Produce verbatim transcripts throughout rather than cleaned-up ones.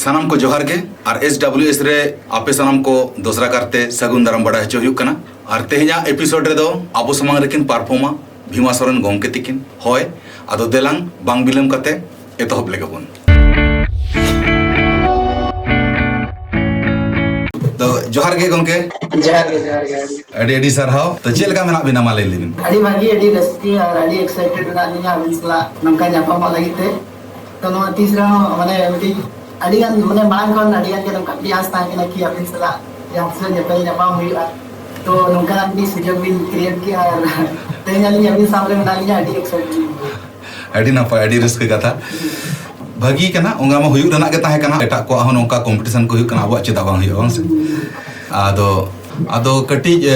ᱥᱟᱱᱟᱢ ᱠᱚ ᱡᱚᱦᱟᱨ ᱜᱮ᱾ ᱟᱨ ᱮᱥ ᱰᱟᱵᱞᱤᱭᱩ ᱮᱥ ᱨᱮ ᱟᱯᱮ ᱥᱟᱱᱟᱢ ᱠᱚ ᱫᱚᱥᱨᱟ ᱠᱟᱨᱛᱮ ᱥᱟᱹᱜᱩᱱ ᱫᱟᱨᱟᱢ ᱵᱟᱲᱟᱭ ᱦᱚᱪᱚ ᱦᱩᱭᱩᱜ ᱠᱟᱱᱟ᱾ ᱟᱨ ᱛᱮᱦᱮᱧᱟᱜ ᱮᱯᱤᱥᱳᱰ ᱨᱮᱫᱚ ᱟᱵᱚ ᱥᱟᱢᱟᱝ ᱨᱮᱠᱤᱱ ᱯᱟᱨᱯᱷᱚᱨᱢᱟ ᱵᱷᱤᱢᱟ ᱥᱚᱨᱮᱱ ᱜᱚᱢᱠᱮ ᱛᱤᱠᱤᱱ᱾ ᱦᱳᱭ, ᱟᱫᱚ ᱫᱮᱞᱟᱝ ᱵᱟᱝ ᱵᱤᱞᱚᱢ ᱠᱟᱛᱮ ᱮᱛᱚᱦᱚᱵ ᱞᱮᱜᱮ ᱵᱚᱱ᱾ ᱛᱚ, ᱡᱚᱦᱟᱨ ᱜᱮ ᱜᱚᱢᱠᱮ᱾ ᱡᱚᱦᱟᱨ ᱜᱮ, ᱡᱚᱦᱟᱨ ᱜᱮ᱾ ᱟᱹᱰᱤ ᱟᱹᱰᱤ ᱥᱟᱨᱦᱟᱣ᱾ ᱛᱚ, ᱪᱮᱫ ᱞᱮᱠᱟ ᱢᱮᱱᱟᱜ ᱵᱤᱱᱟ, ᱢᱟ ᱞᱟᱹᱭ ᱞᱮᱵᱤᱱ? ᱟᱹᱰᱤ ᱵᱷᱟᱹᱜᱤ, ᱟᱹᱰᱤ ᱨᱟᱹᱥᱠᱟᱹ ᱟᱨ ᱟᱹᱰᱤ ᱮᱠᱥᱟᱭᱴᱮᱰ ᱢᱮᱱᱟᱜ ᱞᱤᱧᱟ ᱟᱹᱵᱤᱱ ᱥᱟᱞᱟᱜ ᱱᱚᱝᱠᱟ ᱧᱟᱯᱟᱢᱚᱜ ᱞᱟᱹᱜᱤᱫ ᱛᱮ᱾ ᱛᱚ, ᱱᱚᱣᱟ ᱛᱤᱥ ᱨᱮᱦᱚᱸ ᱢᱟᱱᱮ ᱢᱤᱫᱴᱤᱡ ᱟᱹᱰᱤ ᱜᱟᱱ, ᱢᱟᱱᱮ ᱢᱟᱲᱟᱝ ᱠᱷᱚᱱ ᱟᱹᱰᱤ ᱜᱟᱱ ᱜᱮ ᱱᱚᱝᱠᱟ ᱢᱤᱫᱴᱤᱡ ᱟᱸᱥ ᱛᱟᱦᱮᱸ ᱠᱟᱱᱟ ᱠᱤ ᱟᱹᱵᱤᱱ ᱥᱟᱞᱟᱜ ᱡᱟᱦᱟᱸ ᱛᱤᱥ ᱨᱮ ᱧᱮᱯᱮᱞ ᱧᱟᱯᱟᱢ ᱦᱩᱭᱩᱜᱼᱟ᱾ ᱛᱚ, ᱱᱚᱝᱠᱟᱱᱟᱜ ᱢᱤᱫᱴᱤᱡ ᱥᱩᱡᱳᱜᱽ ᱵᱤᱱ ᱠᱨᱤᱭᱮᱴ ᱠᱮᱜᱼᱟ ᱟᱨ ᱛᱮᱦᱮᱧ ᱟᱹᱞᱤᱧ ᱟᱹᱵᱤᱱ ᱥᱟᱢᱟᱝ ᱨᱮ ᱢᱮᱱᱟᱜ ᱞᱤᱧᱟ, ᱟᱹᱰᱤ ᱮᱠᱥᱟᱭᱴᱮᱰ᱾ ᱟᱹᱰᱤ ᱱᱟᱯᱟᱭ, ᱟᱹᱰᱤ ᱨᱟᱹᱥᱠᱟᱹ ᱠᱟᱛᱷᱟ᱾ ᱵᱷᱟᱹᱜᱤ ᱠᱟᱱᱟ, ᱚᱱᱠᱟ ᱢᱟ ᱦᱩᱭᱩᱜ ᱨᱮᱱᱟᱜ ᱜᱮ ᱛᱟᱦᱮᱸ ᱠᱟᱱᱟ᱾ ᱮᱴᱟᱜ ᱠᱚᱣᱟᱜ ᱦᱚᱸ ᱱᱚᱝᱠᱟ ᱠᱚᱢᱯᱤᱴᱤᱥᱚᱱ ᱠᱚ ᱦᱩᱭᱩᱜ ᱠᱟᱱᱟ, ᱟᱵᱚᱣᱟᱜ ᱪᱮᱫᱟᱜ ᱵᱟᱝ ᱦᱩᱭᱩᱜᱼᱟ, ᱵᱟᱝ ᱥᱮ? ᱟᱫᱚ, ᱟᱫᱚ ᱠᱟᱹᱴᱤᱡ, ᱮ,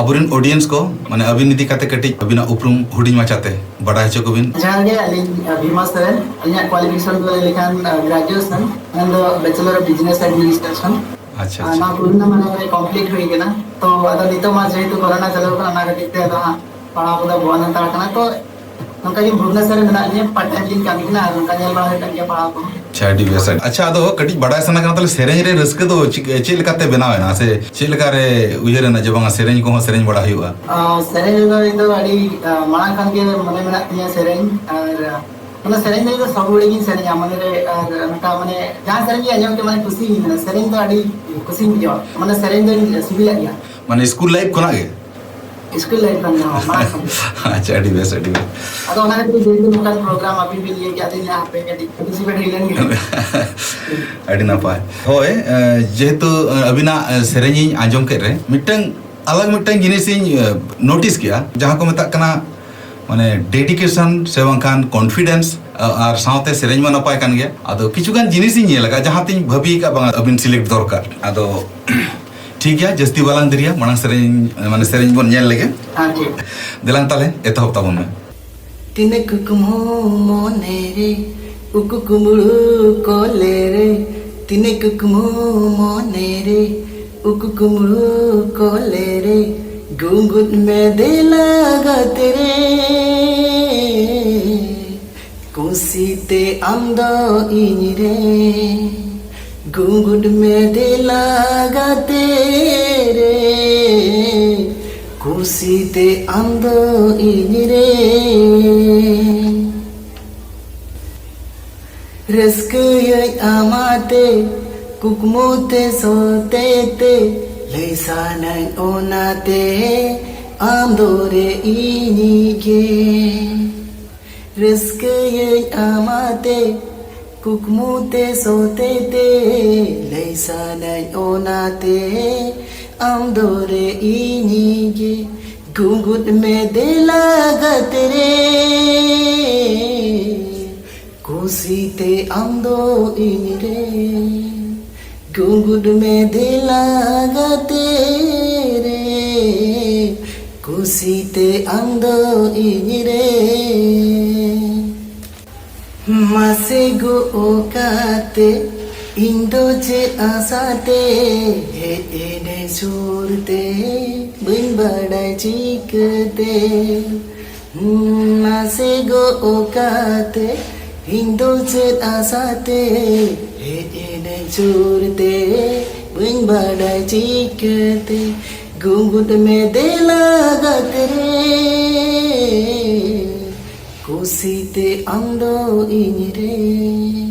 ᱟᱵᱚᱨᱮᱱ ᱚᱰᱤᱭᱮᱱᱥ ᱠᱚ, ᱢᱟᱱᱮ, ᱟᱹᱵᱤᱱ ᱤᱫᱤ ᱠᱟᱛᱮ ᱠᱟᱹᱴᱤᱡ ᱟᱹᱵᱤᱱᱟᱜ ᱩᱯᱨᱩᱢ ᱦᱩᱰᱤᱧ ᱢᱟᱪᱷᱟᱛᱮ ᱵᱟᱰᱟᱭ ᱦᱚᱪᱚ ᱠᱚᱵᱤᱱ᱾ ᱡᱚᱦᱟᱨ ᱜᱮ, ᱟᱹᱞᱤᱧ, ᱟ, ᱵᱷᱤᱢᱟ ᱥᱚᱨᱮᱱ᱾ ᱟᱹᱞᱤᱧᱟᱜ ᱠᱣᱟᱞᱤᱯᱷᱤᱠᱮᱥᱚᱱ ᱫᱚ ᱞᱟᱹᱭ ᱞᱮᱠᱷᱟᱱ, ᱟ, ᱜᱨᱮᱡᱩᱭᱮᱥᱚᱱ, ᱢᱮᱱᱫᱚ ᱵᱮᱪᱮᱞᱚᱨ ᱚᱯᱷ ᱵᱤᱡᱽᱱᱮᱥ ᱮᱰᱢᱤᱱᱤᱥᱴᱨᱮᱥᱚᱱ᱾ ᱟᱪᱪᱷᱟ, ᱟᱨ ᱟᱪᱪᱷᱟ᱾ ᱱᱚᱣᱟ ᱠᱚᱨᱳᱱᱟ ᱢᱟᱱᱮ ᱠᱚᱢᱯᱞᱤᱴ ᱦᱩᱭ ᱠᱟᱱᱟ᱾ ᱛᱚ, ᱟᱫᱚ ᱱᱤᱛᱚᱜ ᱢᱟ ᱡᱮᱦᱮᱛᱩ ᱠᱚᱨᱳᱱᱟ ᱪᱟᱹᱞᱩ ᱠᱟᱱᱟ, ᱚᱱᱟ ᱠᱷᱟᱹᱛᱤᱨ ᱛᱮ ᱟᱫᱚ ᱦᱟᱸᱜ ᱯᱟᱲᱦᱟᱣ ᱠᱚᱫᱚ ᱵᱚᱱᱫ ᱦᱟᱛᱟᱲ ᱠᱟᱱᱟ᱾ ᱛᱚ, ᱱᱚᱝᱠᱟ ᱜᱮ ᱵᱷᱩᱵᱽᱱᱮᱥᱚᱨ ᱨᱮ ᱢᱮᱱᱟᱜ ᱞᱤᱧᱟ, ᱯᱟᱨᱴ ᱴᱟᱭᱤᱢ ᱞᱤᱧ ᱠᱟᱹᱢᱤ ᱠᱟᱱᱟ ᱟᱨ ᱱᱚᱝᱠᱟ ᱧᱮᱞ ᱵᱟᱲᱟ ᱦᱩᱭᱩᱜ ᱠᱟᱱ ᱜᱮᱭᱟ ᱯᱟᱲᱦᱟᱣ ᱠᱚᱦᱚᱸ᱾ ᱟᱪᱪᱷᱟ, ᱟᱹᱰᱤ ᱵᱮᱥ᱾ ᱟᱪᱪᱷᱟ, ᱟᱫᱚ ᱠᱟᱹᱴᱤᱡ ᱵᱟᱰᱟᱭ ᱥᱟᱱᱟ ᱠᱟᱱᱟ, ᱛᱟᱦᱞᱮ ᱥᱮᱨᱮᱧ ᱨᱮ ᱨᱟᱹᱥᱠᱟᱹ ᱫᱚ ᱪᱮᱫ, ᱪᱮᱫ ᱞᱮᱠᱟᱛᱮ ᱵᱮᱱᱟᱣ ᱮᱱᱟ, ᱥᱮ ᱪᱮᱫ ᱞᱮᱠᱟᱨᱮ ᱩᱭᱦᱟᱹᱨ ᱮᱱᱟ ᱡᱮ ᱵᱟᱝᱟ ᱥᱮᱨᱮᱧ ᱠᱚᱦᱚᱸ ᱥᱮᱨᱮᱧ ᱵᱟᱲᱟ ᱦᱩᱭᱩᱜᱼᱟ? ᱟ, ᱥᱮᱨᱮᱧ ᱨᱮᱫᱚ ᱤᱧ ᱫᱚ ᱟᱹᱰᱤ, ᱟ, ᱢᱟᱲᱟᱝ ᱠᱷᱚᱱ ᱜᱮ ᱢᱚᱱᱮ ᱢᱮᱱᱟᱜ ᱛᱤᱧᱟᱹ ᱥᱮᱨᱮᱧ, ᱟᱨ, ᱟ, ᱢᱟᱱᱮ ᱥᱮᱨᱮᱧ ᱫᱚ ᱤᱧ ᱫᱚ ᱥᱚᱵ ᱜᱷᱟᱹᱲᱤᱡ ᱜᱤᱧ ᱥᱮᱨᱮᱧᱟ, ᱢᱚᱱᱮ ᱨᱮ, ᱟᱨ ᱱᱚᱝᱠᱟ ᱢᱟᱱᱮ ᱡᱟᱦᱟᱸ ᱥᱮᱨᱮᱧ ᱜᱮ ᱟᱸᱡᱚᱢ ᱠᱮᱫ, ᱢᱟᱱᱮ ᱠᱩᱥᱤ ᱜᱤᱧ ᱢᱮᱱᱟ, ᱥᱮᱨᱮᱧ ᱫᱚ ᱟᱹᱰᱤ ᱠᱩᱥᱤᱧ ᱵᱩᱡᱷᱟᱹᱣᱟ, ᱢᱟᱱᱮ ᱥᱮᱨᱮᱧ ᱫᱚᱧ ᱥᱤᱵᱤᱞᱟᱜ ᱜᱮᱭᱟ᱾ ᱢᱟᱱᱮ ᱥᱠᱩᱞ ᱞᱟᱭᱤᱯᱷ ᱠᱷᱚᱱᱟᱜ ᱜᱮ? ᱥᱠᱩᱞ ᱞᱟᱭᱤᱯᱷ ᱠᱷᱚᱱ ᱜᱮ, ᱦᱚᱸ, ᱢᱟᱲᱟᱝ ᱠᱷᱚᱱ ᱜᱮ᱾ ᱟᱪᱪᱷᱟ, ᱟᱹᱰᱤ ᱵᱮᱥ, ᱟᱹᱰᱤ ᱵᱮᱥ᱾ ᱟᱫᱚ ᱚᱱᱟ ᱠᱷᱟᱹᱛᱤᱨ ᱡᱮᱦᱮᱛᱩ ᱱᱚᱝᱠᱟᱱ ᱯᱨᱳᱜᱨᱟᱢ ᱟᱹᱵᱤᱱ ᱵᱤᱱ ᱞᱟᱹᱭ ᱠᱮᱫᱟ, ᱟᱫᱚᱧ ᱞᱟᱹᱭᱟ ᱦᱟᱯᱮ ᱠᱟᱹᱴᱤᱡ ᱯᱟᱨᱴᱤᱥᱤᱯᱮᱴ ᱦᱩᱭ ᱞᱮᱱ ᱜᱮ᱾ ᱟᱹᱰᱤ ᱱᱟᱯᱟᱭ᱾ ᱦᱳᱭ, ᱮ, ᱡᱮᱦᱮᱛᱩ, ᱮ, ᱟᱹᱵᱤᱱᱟᱜ, ᱮ, ᱥᱮᱨᱮᱧ ᱤᱧ ᱟᱸᱡᱚᱢ ᱠᱮᱫ ᱨᱮ, ᱢᱤᱫᱴᱟᱝ ᱟᱞᱟᱜᱽ ᱢᱤᱫᱴᱟᱝ ᱡᱤᱱᱤᱥ ᱤᱧ, ᱮ, ᱱᱳᱴᱤᱥ ᱠᱮᱜᱼᱟ, ᱡᱟᱦᱟᱸ ᱠᱚ ᱢᱮᱛᱟᱜ ᱠᱟᱱᱟ, ᱢᱟᱱᱮ, ᱰᱮᱰᱤᱠᱮᱥᱚᱱ ᱥᱮ ᱵᱟᱝᱠᱷᱟᱱ ᱠᱚᱱᱯᱷᱤᱰᱮᱱᱥ, ᱟ-, ᱟᱨ ᱥᱟᱶᱛᱮ ᱥᱮᱨᱮᱧ ᱢᱟ ᱱᱟᱯᱟᱭ ᱠᱟᱱ ᱜᱮᱭᱟ᱾ ᱟᱫᱚ ᱠᱤᱪᱷᱩ ᱜᱟᱱ ᱡᱤᱱᱤᱥ ᱤᱧ ᱧᱮᱞ ᱟᱠᱟᱫᱼᱟ, ᱡᱟᱦᱟᱸ ᱛᱤᱧ ᱵᱷᱟᱹᱵᱤ ᱟᱠᱟᱫ, ᱵᱟᱝᱟ, ᱟᱹᱵᱤᱱ ᱥᱤᱞᱮᱠᱴ ᱫᱚᱨᱠᱟᱨ᱾ ᱟᱫᱚ ᱴᱷᱤᱠ ᱜᱮᱭᱟ, ᱡᱟᱹᱥᱛᱤ ᱵᱟᱞᱟᱝ ᱫᱮᱨᱤᱭᱟ, ᱢᱟᱲᱟᱝ ᱥᱮᱨᱮᱧ, ᱢᱟᱱᱮ, ᱥᱮᱨᱮᱧ ᱵᱚᱱ ᱧᱮᱞ ᱞᱮᱜᱮ᱾ ᱦᱮᱸ, ᱴᱷᱤᱠ᱾ ᱫᱮᱞᱟᱝ ᱛᱟᱦᱞᱮ, ᱮᱛᱚᱦᱚᱵ ᱛᱟᱵᱚᱱ ᱢᱮ᱾ ᱛᱤᱱᱟᱹᱜ ᱠᱩᱠᱢᱩ ᱢᱚᱱᱮ ᱨᱮ, ᱩᱠᱩ ᱠᱩᱢᱵᱽᱲᱩ ᱠᱚᱞᱮ ᱨᱮ, ᱛᱤᱱᱟᱹᱜ ᱠᱩᱠᱢᱩ ᱢᱚᱱᱮ ᱨᱮ, ᱩᱠᱩ ᱠᱩᱢᱵᱽᱲᱩ ᱠᱚᱞᱮ ᱨᱮ, ᱜᱩᱸᱜᱩᱫ ᱢᱮ ᱫᱮᱞᱟ ᱜᱟᱛᱮ ᱨᱮ᱾ ᱠᱩᱥᱤᱛᱮ ᱟᱢ ᱫᱚ ᱤᱧ ᱨᱮ, ᱜᱩᱸᱜᱩᱴ ᱢᱮ ᱫᱮᱞᱟ ᱜᱟᱛᱮ ᱨᱮ᱾ ᱠᱩᱥᱤᱛᱮ ᱟᱢ ᱫᱚ ᱤᱧ ᱨᱮ, ᱨᱟᱹᱥᱠᱟᱹᱭᱟᱹᱧ ᱟᱢᱟᱛᱮ, ᱠᱩᱠᱢᱩ ᱛᱮ ᱥᱚᱛᱮ ᱛᱮ, ᱞᱟᱹᱭ ᱥᱟᱱᱟᱧ ᱚᱱᱟᱛᱮ ᱟᱢ ᱫᱚ ᱨᱮ ᱤᱧᱤᱡ ᱜᱮ᱾ ᱨᱟᱹᱥᱠᱟᱹᱭᱟᱹᱧ ᱟᱢᱟᱛᱮ, ᱠᱩᱠᱢᱩ ᱛᱮ ᱥᱚᱛᱮ ᱛᱮ, ᱞᱟᱹᱭ ᱥᱟᱱᱟᱧ ᱚᱱᱟᱛᱮ ᱟᱢ ᱫᱚ ᱨᱮ ᱤᱧᱤᱡ ᱜᱮ᱾ ᱜᱩᱸᱜᱩᱴ ᱢᱮ ᱫᱮᱞᱟ ᱜᱟᱛᱮ ᱨᱮ, ᱠᱩᱥᱤᱛᱮ ᱟᱢ ᱫᱚ ᱤᱧ ᱨᱮ᱾ ᱜᱩᱸᱜᱩᱴ ᱢᱮ ᱫᱮᱞᱟ ᱜᱟᱛᱮ ᱨᱮ, ᱠᱩᱥᱤᱛᱮ ᱟᱢ ᱫᱚ ᱤᱧ ᱨᱮ᱾ ᱢᱟᱥᱮ ᱜᱚ ᱚᱠᱟᱛᱮ, ᱤᱧ ᱫᱚ ᱪᱮᱫ ᱟᱥᱟᱛᱮ ᱦᱮᱡ ᱮᱱᱟᱹᱧ ᱥᱩᱨ ᱛᱮ, ᱵᱟᱹᱧ ᱵᱟᱰᱟᱭ ᱪᱤᱠᱟᱹᱛᱮ᱾ ᱢᱟᱥᱮ ᱜᱚ ᱚᱠᱟᱛᱮ, ᱤᱧ ᱫᱚ ᱪᱮᱫ ᱟᱥᱟᱛᱮ ᱦᱮᱡ ᱮᱱᱟᱹᱧ ᱥᱩᱨ ᱛᱮ, ᱵᱟᱹᱧ ᱵᱟᱰᱟᱭ ᱪᱤᱠᱟᱹᱛᱮ᱾ ᱜᱩᱸᱜᱩᱴ ᱢᱮ ᱫᱮᱞᱟ ᱜᱟᱛᱮ ᱨᱮ, ᱠᱩᱥᱤᱛᱮ ᱟᱢ ᱫᱚ ᱤᱧ ᱨᱮ᱾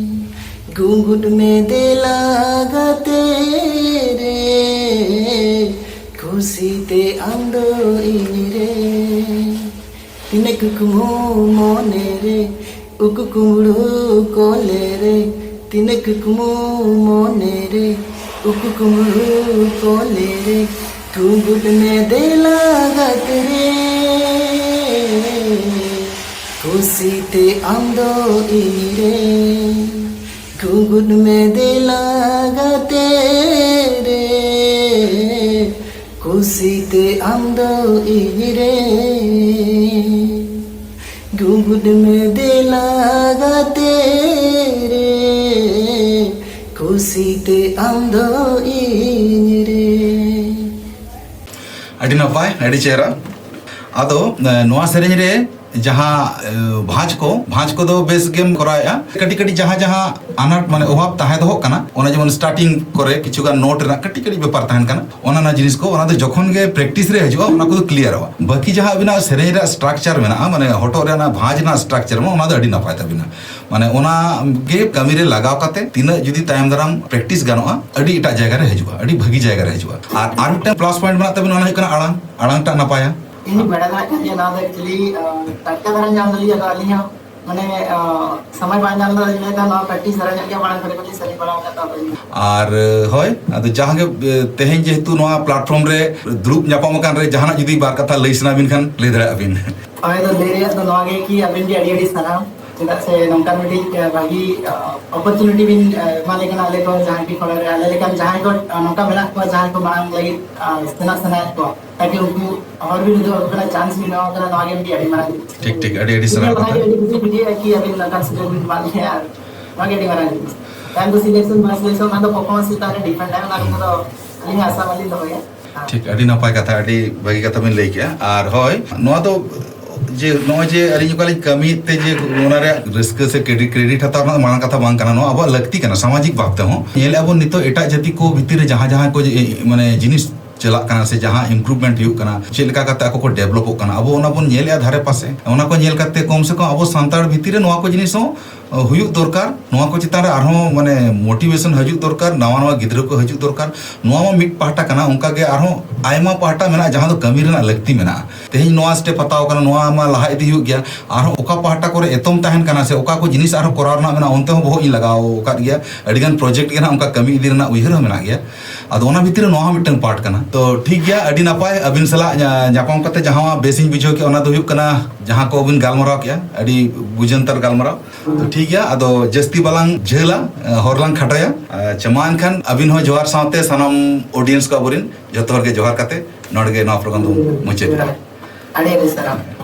ᱜᱩᱸᱜᱩᱴ ᱢᱮ ᱫᱮᱞᱟ ᱜᱟᱛᱮ ᱨᱮ, ᱠᱩᱥᱤᱛᱮ ᱟᱢ ᱫᱚ ᱤᱧ ᱨᱮ᱾ ᱛᱤᱱᱟᱹᱜ ᱠᱩᱠᱢᱩ ᱢᱚᱱᱮ ᱨᱮ, ᱩᱠᱩ ᱠᱩᱢᱲᱩ ᱠᱚᱞᱮ ᱨᱮ᱾ ᱛᱤᱱᱟᱹᱜ ᱠᱩᱠᱢᱩ ᱢᱚᱱᱮ ᱨᱮ, ᱩᱠᱩ ᱠᱩᱢᱲᱩ ᱠᱚᱞᱮ ᱨᱮ᱾ ᱜᱩᱸᱜᱩᱴ ᱢᱮ ᱫᱮᱞᱟ ᱜᱟᱛᱮ ᱨᱮ, ᱠᱩᱥᱤᱛᱮ ᱟᱢ ᱫᱚ ᱤᱧ ᱨᱮ᱾ ᱜᱩᱸᱜᱩᱴ ᱢᱮ ᱫᱮᱞᱟ ᱜᱟᱛᱮ ᱨᱮ, ᱠᱩᱥᱤᱛᱮ ᱟᱢ ᱫᱚ ᱤᱧ ᱨᱮ᱾ ᱜᱩᱸᱜᱩᱴ ᱢᱮ ᱫᱮᱞᱟ ᱜᱟᱛᱮ ᱨᱮ, ᱠᱩᱥᱤᱛᱮ ᱟᱢ ᱫᱚ ᱤᱧ ᱨᱮ᱾ ᱟᱹᱰᱤ ᱱᱟᱯᱟᱭ, ᱟᱹᱰᱤ ᱪᱮᱦᱨᱟ᱾ ᱟᱫᱚ, ᱮ, ᱱᱚᱣᱟ ᱥᱮᱨᱮᱧ ᱨᱮ ᱡᱟᱦᱟᱸ ᱮ, ᱵᱷᱟᱸᱡᱽ ᱠᱚ ᱵᱷᱟᱸᱡᱽ ᱠᱚᱫᱚ ᱵᱮᱥ ᱜᱮᱢ ᱠᱚᱨᱟᱣᱮᱫᱼᱟ᱾ ᱠᱟᱹᱴᱤᱡ ᱠᱟᱹᱴᱤᱡ ᱡᱟᱦᱟᱸ ᱡᱟᱦᱟᱸ ᱟᱱᱟᱴ ᱢᱟᱱᱮ ᱚᱵᱷᱟᱵ ᱛᱟᱦᱮᱸ ᱫᱚᱦᱚᱜ ᱠᱟᱱᱟ, ᱚᱱᱟ ᱡᱮᱢᱚᱱ ᱥᱴᱟᱨᱴᱤᱝ ᱠᱚᱨᱮ ᱠᱤᱪᱷᱩ ᱜᱟᱱ ᱱᱳᱴ ᱨᱮᱱᱟᱜ ᱠᱟᱹᱴᱤᱡ ᱠᱟᱹᱴᱤᱡ ᱵᱮᱯᱟᱨ ᱛᱟᱦᱮᱱ ᱠᱟᱱᱟ, ᱚᱱᱟ ᱚᱱᱟ ᱡᱤᱱᱤᱥ ᱠᱚ ᱚᱱᱟ ᱫᱚ ᱡᱚᱠᱷᱚᱱ ᱜᱮ ᱯᱨᱮᱠᱴᱤᱥ ᱨᱮ ᱦᱤᱡᱩᱜᱼᱟ ᱚᱱᱟ ᱠᱚᱫᱚ ᱠᱞᱤᱭᱟᱨᱚᱜᱼᱟ᱾ ᱵᱟᱹᱠᱤ ᱡᱟᱦᱟᱸ ᱟᱵᱤᱱᱟᱜ ᱥᱮᱨᱮᱧ ᱨᱮᱭᱟᱜ ᱥᱴᱨᱟᱠᱪᱟᱨ ᱢᱮᱱᱟᱜᱼᱟ, ᱢᱟᱱᱮ ᱦᱚᱴᱚᱜ ᱨᱮ ᱚᱱᱟ ᱵᱷᱟᱸᱡᱽ ᱨᱮᱱᱟᱜ ᱥᱴᱨᱟᱠᱪᱟᱨ ᱢᱮᱱᱟᱜᱼᱟ, ᱚᱱᱟ ᱫᱚ ᱟᱹᱰᱤ ᱱᱟᱯᱟᱭ ᱛᱟᱵᱤᱱᱟ᱾ ᱢᱟᱱᱮ ᱚᱱᱟ ᱜᱮ ᱠᱟᱹᱢᱤ ᱨᱮ ᱞᱟᱜᱟᱣ ᱠᱟᱛᱮ ᱛᱤᱱᱟᱹᱜ ᱡᱩᱫᱤ ᱛᱟᱭᱚᱢ ᱫᱟᱨᱟᱢ ᱯᱨᱮᱠᱴᱤᱥ ᱜᱟᱱᱚᱜᱼᱟ, ᱟᱹᱰᱤ ᱮᱴᱟᱜ ᱡᱟᱭᱜᱟ ᱨᱮ ᱦᱤᱡᱩᱜᱼᱟ, ᱟᱹᱰᱤ ᱵᱷᱟᱹᱜᱤ ᱡᱟᱭᱜᱟ ᱨᱮ ᱦᱤᱡᱩᱜᱼᱟ᱾ ᱟᱨ ᱟᱨ ᱢᱤᱫᱴᱟᱝ ᱯᱞᱟᱥ ᱯᱚᱭᱮᱱᱴ ᱢᱮᱱᱟᱜ ᱛᱟᱵᱤᱱᱟ, ᱚᱱᱟ ᱦᱩᱭᱩᱜ ᱠᱟᱱᱟ ᱟᱲᱟᱝ, ᱟᱲᱟᱝ ᱴᱟᱜ ᱱᱟᱯᱟᱭᱟ᱾ ᱤᱧ ᱵᱟᱲᱟᱭ ᱥᱟᱱᱟᱭᱮᱫ ᱠᱟᱱ ᱛᱤᱧᱟᱹ, ᱱᱚᱣᱟ ᱫᱚ ᱮᱠᱪᱩᱭᱮᱞᱤ ᱴᱟᱴᱠᱟ ᱫᱷᱟᱨᱟ ᱧᱟᱢ ᱞᱟᱹᱜᱤᱫ, ᱟᱫᱚ ᱟᱹᱞᱤᱧ ᱦᱚᱸ ᱢᱟᱱᱮ ᱥᱚᱢᱚᱭ ᱵᱟᱝ ᱧᱟᱢ ᱞᱮᱫᱟ, ᱤᱧ ᱞᱟᱹᱭ ᱮᱫᱟ ᱱᱚᱣᱟ ᱯᱨᱮᱠᱴᱤᱥ ᱫᱷᱟᱨᱟ ᱧᱚᱜ ᱜᱮ ᱢᱟᱲᱟᱝ ᱠᱷᱚᱱ ᱠᱷᱚᱱ ᱥᱮᱨᱮᱧ ᱵᱟᱲᱟ ᱟᱠᱟᱫ ᱛᱟᱵᱚᱱ᱾ ᱟᱨ ᱦᱳᱭ, ᱟᱫᱚ ᱡᱟᱦᱟᱸ ᱜᱮ ᱛᱮᱦᱮᱧ ᱡᱮᱦᱮᱛᱩ ᱱᱚᱣᱟ ᱯᱞᱟᱴᱯᱷᱚᱨᱢ ᱨᱮ ᱫᱩᱲᱩᱵ ᱧᱟᱯᱟᱢ ᱟᱠᱟᱱ ᱨᱮ ᱡᱟᱦᱟᱱᱟᱜ ᱡᱩᱫᱤ ᱵᱟᱨ ᱠᱟᱛᱷᱟ ᱞᱟᱹᱭ ᱥᱟᱱᱟ ᱵᱤᱱ ᱠᱷᱟᱱ ᱞᱟᱹᱭ ᱫᱟᱲᱮᱭᱟᱜᱼᱟ ᱵᱤᱱ᱾ ᱦᱳᱭ, ᱫᱚ ᱞᱟᱹᱭ ᱨᱮᱭᱟᱜ ᱫᱚ ᱱᱚᱣᱟ ᱜᱮ ᱠᱤ ᱟᱹᱵᱤᱱ ᱜᱮ ᱟᱹᱰᱤ ᱟᱹᱰᱤ ᱥᱟᱨᱦᱟᱣ, ᱪᱮᱫᱟᱜ ᱥᱮ ᱱᱚᱝᱠᱟᱱ ᱢᱤᱫᱴᱤᱡ ᱵᱷᱟᱹᱜᱤ ᱚᱯᱚᱨᱪᱩᱱᱤᱴᱤ ᱵᱤᱱ ᱮᱢᱟᱞᱮ ᱠᱟᱱᱟ᱾ ᱟᱞᱮ ᱠᱚ ᱡᱟᱦᱟᱸᱭ ᱴᱤ ᱯᱟᱲᱟ ᱨᱮ ᱟᱞᱮ ᱞᱮᱠᱟᱱ ᱡᱟᱦᱟᱸᱭ ᱠᱚ ᱱᱚᱝᱠᱟ ᱢᱮᱱᱟᱜ ᱠᱚᱣᱟ, ᱡᱟᱦᱟᱸᱭ ᱠᱚ ᱢᱟᱲᱟᱝ ᱞᱟᱹᱜᱤᱫ ᱥᱮᱱᱚᱜ ᱥᱟᱱᱟᱭᱮᱫ ᱠᱚᱣᱟ, ᱛᱟᱠᱤ ᱩᱱᱠᱩ ᱦᱚᱨ ᱵᱤᱱ ᱩᱫᱩᱜ ᱟᱠᱚ ᱠᱟᱱᱟ, ᱪᱟᱱᱥ ᱵᱤᱱ ᱮᱢᱟ ᱠᱚ ᱠᱟᱱᱟ, ᱱᱚᱣᱟ ᱜᱮ ᱢᱤᱫᱴᱤᱡ ᱟᱹᱰᱤ ᱢᱟᱨᱟᱝ ᱡᱤᱱᱤᱥ᱾ ᱴᱷᱤᱠ, ᱴᱷᱤᱠ, ᱟᱹᱰᱤ, ᱟᱹᱰᱤ ᱥᱟᱨᱦᱟᱣ ᱤᱧ ᱠᱟᱛᱷᱟ᱾ ᱟᱹᱰᱤ ᱠᱩᱥᱤ ᱵᱩᱡᱷᱟᱹᱜᱼᱟ ᱠᱤ ᱟᱹᱵᱤᱱ ᱱᱚᱝᱠᱟᱱ ᱥᱩᱡᱳᱜᱽ ᱵᱤᱱ ᱮᱢᱟᱜ ᱞᱤᱧᱟ, ᱟᱨ ᱱᱚᱣᱟ ᱜᱮ ᱟᱹᱰᱤ ᱢᱟᱨᱟᱝ ᱡᱤᱱᱤᱥ᱾ ᱛᱟᱭᱚᱢ ᱫᱚ ᱥᱤᱞᱮᱠᱥᱚᱱ ᱵᱟᱝ ᱥᱤᱞᱮᱠᱥᱚᱱ, ᱚᱱᱟ ᱫᱚ ᱯᱟᱨᱯᱷᱚᱨᱢᱮᱱᱥ ᱪᱮᱛᱟᱱ ᱨᱮ ᱰᱤᱯᱮᱱᱰ ᱟᱭ, ᱚᱱᱟ ᱠᱚᱫᱚ ᱟᱹᱞᱤᱧᱟᱜ ᱟᱥᱟ ᱵᱟᱹᱞᱤᱧ ᱫᱚᱦᱚᱭᱟ᱾ ᱴᱷᱤᱠ, ᱟᱹᱰᱤ ᱱᱟᱯᱟᱭ ᱠᱟᱛᱷᱟ, ᱟᱹᱰᱤ ᱵᱷᱟᱹᱜᱤ ᱠᱟᱛᱷᱟ ᱵᱤᱱ ᱞᱟᱹᱭ ᱠᱮᱜᱼᱟ᱾ ᱟᱨ ᱦᱳᱭ, ᱱᱚᱣᱟ ᱫᱚ ᱡᱮ ᱱᱚᱜᱼᱚᱭ ᱡᱮ ᱟᱹᱞᱤᱧ ᱚᱠᱟ ᱞᱤᱧ ᱠᱟᱹᱢᱤᱭᱮᱫ ᱛᱮ ᱡᱮ ᱚᱱᱟ ᱨᱮᱭᱟᱜ ᱨᱟᱹᱥᱠᱟᱹ ᱥᱮ ᱠᱨᱮᱰᱤᱴ, ᱠᱨᱮᱰᱤᱴ ᱦᱟᱛᱟᱣ ᱨᱮᱱᱟᱜ ᱫᱚ ᱢᱟᱨᱟᱝ ᱠᱟᱛᱷᱟ ᱵᱟᱝ ᱠᱟᱱᱟ, ᱱᱚᱣᱟ ᱟᱵᱚᱣᱟᱜ ᱞᱟᱹᱠᱛᱤ ᱠᱟᱱᱟ ᱥᱟᱢᱟᱡᱤᱠ ᱵᱷᱟᱵᱽ ᱛᱮᱦᱚᱸ᱾ ᱧᱮᱞᱮᱫᱼᱟ ᱵᱚᱱ ᱱᱤᱛᱚᱜ ᱮᱴᱟᱜ ᱡᱟᱹᱛᱤ ᱠᱚ ᱵᱷᱤᱛᱤᱨ ᱨᱮ ᱡᱟᱦᱟᱸ ᱡᱟᱦᱟᱸ ᱠᱚ ᱡᱮ, ᱢᱟᱱᱮ ᱡᱤᱱᱤᱥ ᱪᱟᱞᱟᱜ ᱠᱟᱱᱟ ᱥᱮ ᱡᱟᱦᱟᱸ ᱤᱢᱯᱨᱩᱵᱷᱢᱮᱱᱴ ᱦᱩᱭᱩᱜ ᱠᱟᱱᱟ, ᱪᱮᱫ ᱞᱮᱠᱟ ᱠᱟᱛᱮ ᱟᱠᱚ ᱠᱚ ᱰᱮᱵᱷᱞᱚᱯᱚᱜ ᱠᱟᱱᱟ, ᱟᱵᱚ ᱚᱱᱟ ᱵᱚᱱ ᱧᱮᱞᱮᱫᱼᱟ ᱫᱷᱟᱨᱮ ᱯᱟᱥᱮ᱾ ᱚᱱᱟ ᱠᱚ ᱧᱮᱞ ᱠᱟᱛᱮ ᱠᱚᱢ ᱥᱮ ᱠᱚᱢ ᱟᱵᱚ ᱥᱟᱱᱛᱟᱲ ᱵᱷᱤᱛᱤᱨ ᱨᱮ ᱱᱚᱣᱟ ᱠᱚ ᱡᱤᱱᱤᱥ ᱦᱚᱸ ᱦᱩᱭᱩᱜ ᱫᱚᱨᱠᱟᱨ, ᱱᱚᱣᱟ ᱠᱚ ᱪᱮᱛᱟᱱ ᱨᱮ ᱟᱨᱦᱚᱸ ᱢᱟᱱᱮ ᱢᱳᱴᱤᱵᱷᱮᱥᱚᱱ ᱦᱤᱡᱩᱜ ᱫᱚᱨᱠᱟᱨ, ᱱᱟᱣᱟ ᱱᱟᱣᱟ ᱜᱤᱫᱽᱨᱟᱹ ᱠᱚ ᱦᱤᱡᱩᱜ ᱫᱚᱨᱠᱟᱨ᱾ ᱱᱚᱣᱟ ᱢᱟ ᱢᱤᱫ ᱯᱟᱦᱴᱟ ᱠᱟᱱᱟ, ᱚᱱᱠᱟ ᱜᱮ ᱟᱨᱦᱚᱸ ᱟᱭᱢᱟ ᱯᱟᱦᱴᱟ ᱢᱮᱱᱟᱜᱼᱟ ᱡᱟᱦᱟᱸ ᱫᱚ ᱠᱟᱹᱢᱤ ᱨᱮᱱᱟᱜ ᱞᱟᱹᱠᱛᱤ ᱢᱮᱱᱟᱜᱼᱟ᱾ ᱛᱮᱦᱮᱧ ᱱᱚᱣᱟ ᱥᱴᱮᱯ ᱦᱟᱛᱟᱣ ᱠᱟᱱᱟ, ᱱᱚᱣᱟ ᱢᱟ ᱞᱟᱦᱟ ᱤᱫᱤ ᱦᱩᱭᱩᱜ ᱜᱮᱭᱟ, ᱟᱨᱦᱚᱸ ᱚᱠᱟ ᱯᱟᱦᱴᱟ ᱠᱚᱨᱮ ᱮᱛᱚᱢ ᱛᱟᱦᱮᱱ ᱠᱟᱱᱟ ᱥᱮ ᱚᱠᱟ ᱠᱚ ᱡᱤᱱᱤᱥ ᱟᱨᱦᱚᱸ ᱠᱚᱨᱟᱣ ᱨᱮᱱᱟᱜ ᱢᱮᱱᱟᱜᱼᱟ, ᱚᱱᱛᱮ ᱦᱚᱸ ᱵᱚᱦᱚᱜ ᱤᱧ ᱞᱟᱜᱟᱣ ᱟᱠᱟᱫ ᱜᱮᱭᱟ᱾ ᱟᱹᱰᱤᱜᱟᱱ ᱯᱨᱚᱡᱮᱠᱴ ᱜᱮ ᱱᱟᱦᱟᱜ ᱚᱱᱠᱟ ᱠᱟᱹᱢᱤ ᱤᱫᱤ ᱨᱮᱱᱟᱜ ᱩᱭᱦᱟᱹᱨ ᱦᱚᱸ ᱢᱮᱱᱟᱜ ᱜᱮᱭᱟ᱾ ᱟᱫᱚ ᱚᱱᱟ ᱵᱷᱤᱛᱤᱨ ᱨᱮ ᱱᱚᱣᱟ ᱦᱚᱸ ᱢᱤᱫᱴᱟᱝ ᱯᱟᱨᱴ ᱠᱟᱱᱟ᱾ ᱛᱚ ᱴᱷᱤᱠ ᱜᱮᱭᱟ, ᱟᱹᱰᱤ ᱱᱟᱯᱟᱭ ᱟᱹᱵᱤᱱ ᱥᱟᱞᱟᱜ ᱧᱟ-, ᱧᱟᱯᱟᱢ ᱠᱟᱛᱮ ᱡᱟᱦᱟᱸ ᱵᱮᱥ ᱤᱧ ᱵᱩᱡᱷᱟᱹᱣ ᱠᱮᱫᱟ, ᱚᱱᱟ ᱫᱚ ᱦᱩᱭᱩᱜ ᱠᱟᱱᱟ ᱡᱟᱦᱟᱸ ᱠᱚ ᱵᱤᱱ ᱜᱟᱞᱢᱟᱨᱟᱣ ᱠᱮᱜᱼᱟ, ᱟᱹᱰᱤ ᱵᱩᱡᱷᱟᱹᱱᱛᱟᱨ ᱜᱟᱞᱢᱟᱨᱟᱣ᱾ ᱛᱚ ᱴᱷᱤᱠ ᱜᱮᱭᱟ, ᱟᱫᱚ ᱡᱟᱹᱥᱛᱤ ᱵᱟᱞᱟᱝ ᱡᱷᱟᱹᱞᱟ, ᱦᱚᱨ ᱞᱟᱝ ᱠᱷᱟᱴᱚᱭᱟ᱾ ᱟᱪᱪᱷᱟ, ᱢᱟ ᱮᱱᱠᱷᱟᱱ ᱟᱹᱵᱤᱱ ᱦᱚᱸ ᱡᱚᱦᱟᱨ, ᱥᱟᱶᱛᱮ ᱥᱟᱱᱟᱢ ᱚᱰᱤᱭᱮᱱᱥ ᱠᱚ ᱟᱵᱚᱨᱮᱱ ᱡᱚᱛᱚ ᱦᱚᱲ ᱜᱮ ᱡᱚᱦᱟᱨ ᱠᱟᱛᱮ ᱱᱚᱰᱮ ᱜᱮ ᱱᱚᱣᱟ ᱯᱨᱳᱜᱨᱟᱢ ᱫᱚ ᱢᱩᱪᱟᱹᱫ ᱮᱫᱟ᱾ ᱟᱹᱰᱤ ᱟᱹᱰᱤ ᱥᱟᱨᱦᱟᱣ᱾